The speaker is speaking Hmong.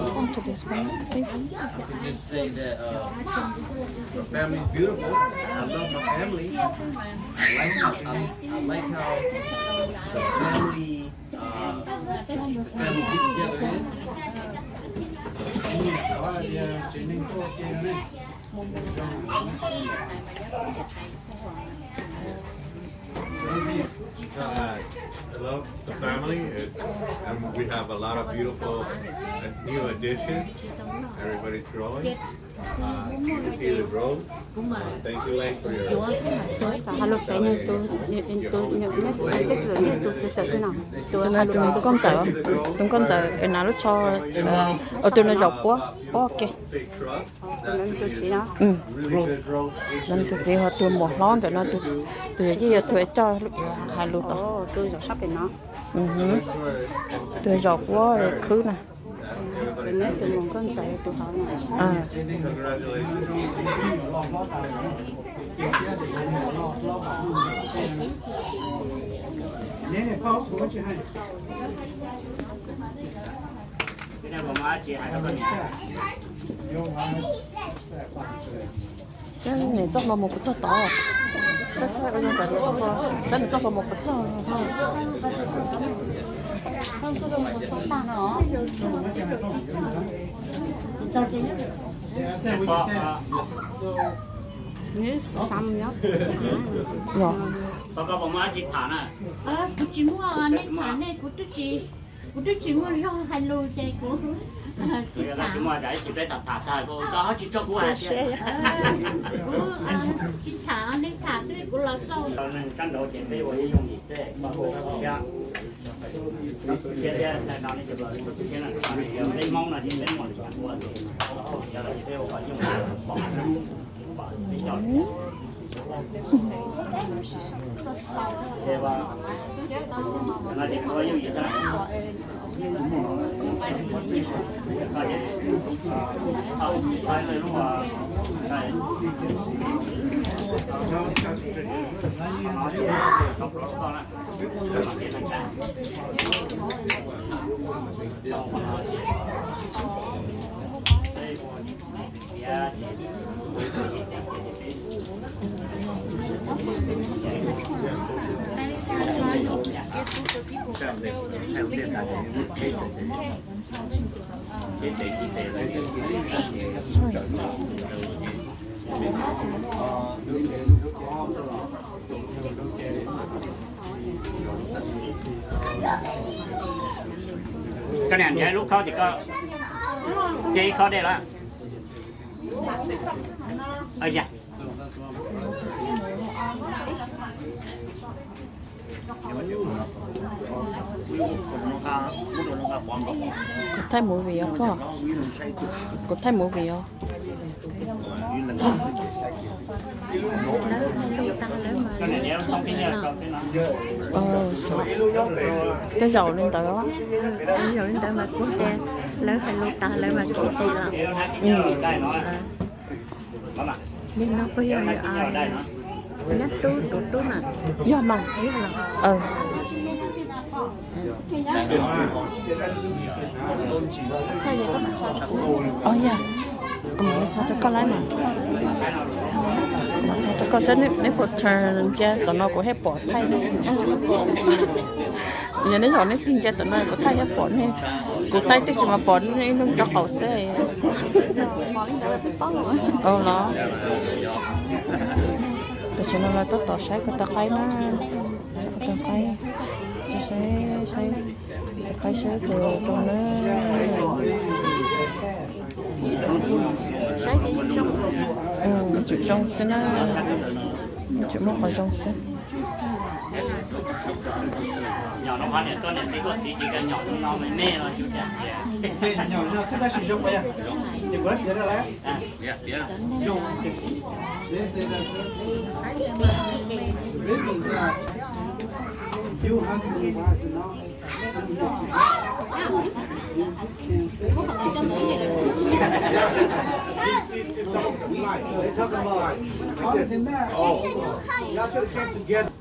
Onto this one, please. I can just say that uh, the family is beautiful. I love my family. I like how, I, I like how the family, uh, the family get together is. Uh, I love the family, it, and we have a lot of beautiful uh, new additions. Everybody's growing. Uh, you can see the growth. Uh, thank you, Lane, for your Tau hais lus pem nws tus, nws tus, nws tus sister twg no, tus hais lus pem tus nkauj ntxawm, tus nkauj ntxawm es hnav lub tsho, tus no zaum puab, puab ke. Tus txiv no, tus txiv ho tus muam hlob ntawm no, tus yawm yij yog tus coj hais lus tod. Tus zaum puab khwb na. Tus nkauj ntxawm tus hauv no. Niam txoj hlua mus puas txog tod? Saib, saib niam txoj hlua mus puas txog. Kuv tsis muaj, nej tham nej, kuv twb tsis, kuv twb tsis muaj zog hais lus ces kuv tsis tham. Kuv tsis tham, nej tham twb kuv los xauj. Koj niam nrhiav lub khob ces koj, ces ib khob dej los. Kuv thaij movie os pog, kuv thaij movie os. Tej zaum li ntawd. Tej zaum li ntawd mas kuv tias lawv hais lus tas lawv mas kuv tias los. Li no puas yog nyab tub tus tub na? Yog mas. Os yog, kuv mam li xa rau koj lawm mas. Kuv mam xa rau koj saib neb puas turn ntsia tom no kuv thiaj pom thaij nej. Yog neb zaum neb tig ntsia tom no kuv thaij thiaj pom nej. Kuv thaij tib si mas pom nej ib hnub rau qaum xwb. Los tam sim no lawv tab tom saib ko taw qaib na. Ko taw qaib, saib, saib, saib ko taw qaib saib puas zoo na. Tseem zoo xwb na, tseem muaj qhov zoo xwb. They say that the reason is that you husband and wife, you know, you can say, they talking about, other than that, y'all should have came together.